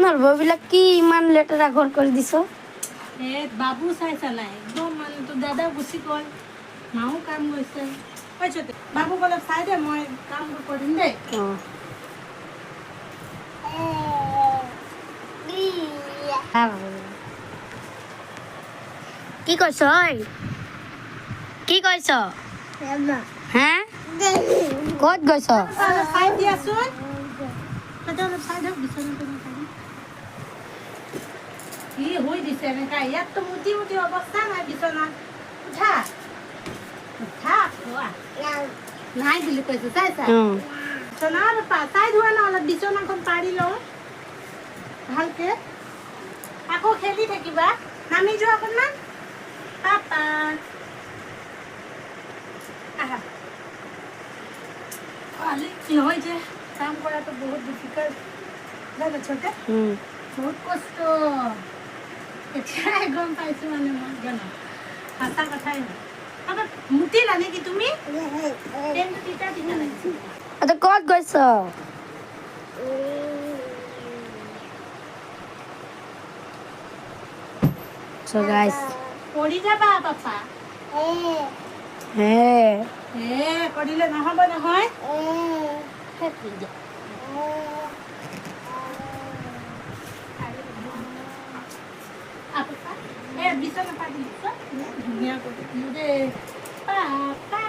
নলববিলাক কি ইমান লেতেৰা ঘৰ কৰি দিছ? এ বাবু চাইছা নাই একদম, মানে তোৰ দাদা গুচি গ'ল, মাও কাম গৈছে। ঐ বাবুক অলপ চাই দে, মই কামবোৰ কৰিম দেই। অঁ, কি কৈছ ঐ? কি কৈছ হে? ক'ত গৈছ? অলপ চাই দিয়াচোন তাতে, অলপ চাই দিয়ক বিচনাটো। মই চাই দিম। কি হৈ দিছে এনেকা? ইয়াততো মুতি মুতি অৱস্থা নাই বিচনাত। উঠা উঠা, খোৱা নাই বুলি কৈছে, চাইছা? অঁ। বিচনা চাই ধোৱা না, অলপ বিচনাখন পাৰি লওঁ ভালকে, আকৌ খেলি থাকিবা। নামি যোৱা অকণমান। পাপা, আহা। নহয় যে কাম কৰাটো বহুত ডিফিকাল্ট জানো ছোটে? বহুত কষ্ট, এতিয়াই গম পাইছোঁ। মানে মই জানো, সঁচা কথাই হয়। পাপা, মুতিলা নেকি তুমি? পেনটো তিতা তিতা লাগিছে। তই ক'ত গৈছ? So guys, পৰি যাবা পাপা। হে। এ কৰিলে নহ'ব নহয়। শেষ কৰি দিয়া। আ, পাপা, এ বিচনা পাতি দিছো, ধুনীয়া কৰি দিলো দেই পাপা।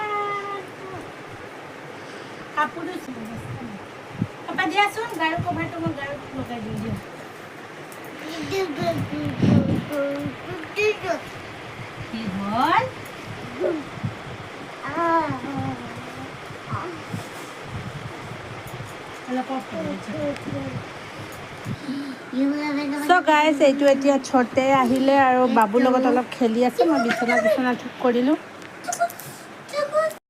কাপোৰো পাপা, দিয়াচোন গাৰু কভাৰটো, মই গাৰুত লগাই দিওঁ দিয়া। কি হ'ল? অলপ অফ কৰি দিছোঁ। চ' গাইজ, এইটো এতিয়া ছোটে আহিলে আৰু বাবুৰ লগত অলপ খেলি আছে। মই বিচনা বিচনা ঠিক কৰিলোঁ।